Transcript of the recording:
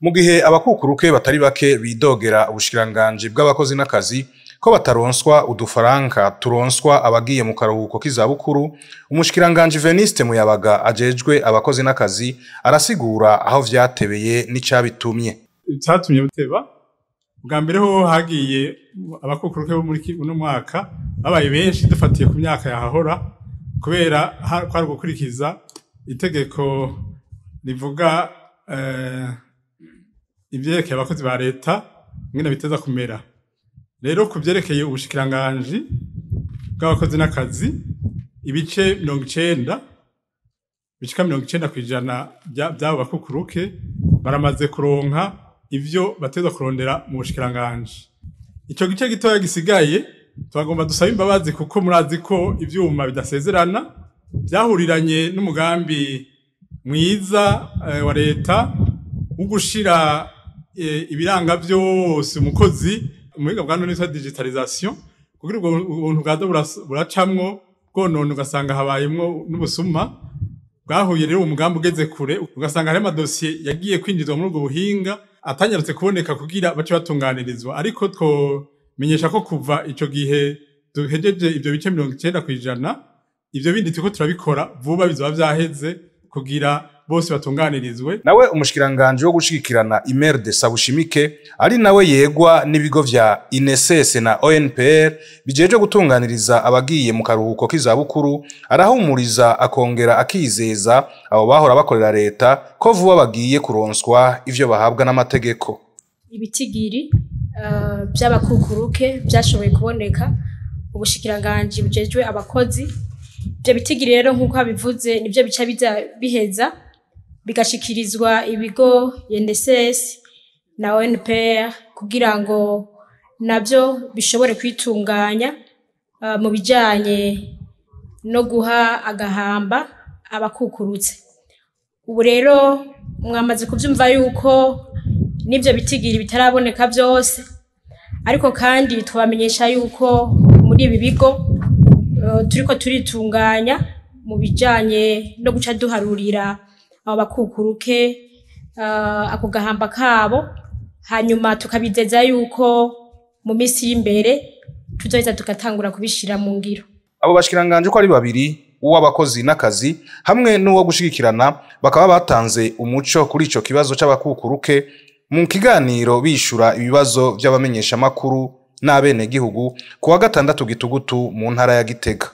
Mu gihe abakukuruke batari bake bidogera ubushikiranganji bw'abakozi n'akazi ko bataronswa udufaranga turonswa abagiye mu karuhuko k'izabukuru, umushikiranganji Veniste Muyabaga ajejwe abakozi n'akazi arasigura aho vyatebeye n'icabitumye. Icatumye buteba, bwa mbere ho hagiye abakukuruke bo muri uno mwaka babaye benshi dufatiye ku myaka yahahora, kubera kwari gukurikiza itegeko rivuga ivyerekeye abakozi ba leta ingene biteza kumera. Rero ku vyerekeye ubushikiranganji bw'abakozi n'akazi, ibice 90 bishika 90% by'abo bakukuruke baramaze kuronka ivyo bateza kurondera mu bushikiranganji. Ico gice gitoya gisigaye twagomba dusaba imbabazi, kuko murazi ko ivyuma bidasezerana, byahuriranye n'umugambi mwiza wa leta wo gushira ibiranga vyose umukozi umuhinga bwa none bita digitalisation, kugira ubwo buntu bwaza buracamwo bwonona, ugasanga habayemwo n'ubusuma bwahuye. Rero umugambi ugeze kure, ugasanga hariho amadosiye yagiye kwinjizwa muri ubwo buhinga atanyarutse kuboneka kugira bace batunganirizwa. Ariko twomenyesha ko kuva ico gihe duhejeje ivyo bice 90%, ivyo bindi turiko turabikora vuba, bizoba vyaheze kugira bose batunganirizwe. Nawe umushikiranganje wo gushigikirana Imerde Sabushimike, ari nawe yegwa n'ibigo vya INSS na ONPR bijeje gutunganiriza abagiye mu karuhuko k'izabukuru, arahumuriza akongera akizeza abo bahora bakorera leta ko vuba bagiye kuronswa ivyo bahabwa n'amategeko. Ibitigiri by'abakukuruke byashoboye kuboneka, ubushikiranganji bujejwe abakozi, ivyo bitigiri rero nk'uko abivuze nivyo bica biza biheza bigashikirizwa ibigo INSS na ONPR kugira ngo navyo bishobore kwitunganya mu bijanye no guha agahamba abakukurutse. Ubu rero mwamaze kuvyumva yuko n'ivyo bitigiri bitaraboneka vyose, ariko kandi twabamenyesha yuko muri ibi bigo turiko turitunganya mu bijanye no guca duharurira abo bakukuruke ako gahamba kabo, hanyuma tukabizeza yuko mu minsi y'imbere tuzoheza tugatangura kubishira mu ngiro. Abo bashikiranganje ko ari babiri, uw'abakozi n'akazi hamwe n'uwo gushigikirana, bakaba batanze umuco kuri ico kibazo c'abakukuruke mu kiganiro bishura ibibazo vy'abamenyeshamakuru n'abenegihugu ku wa gatandatu Gitugutu mu ntara ya Gitega.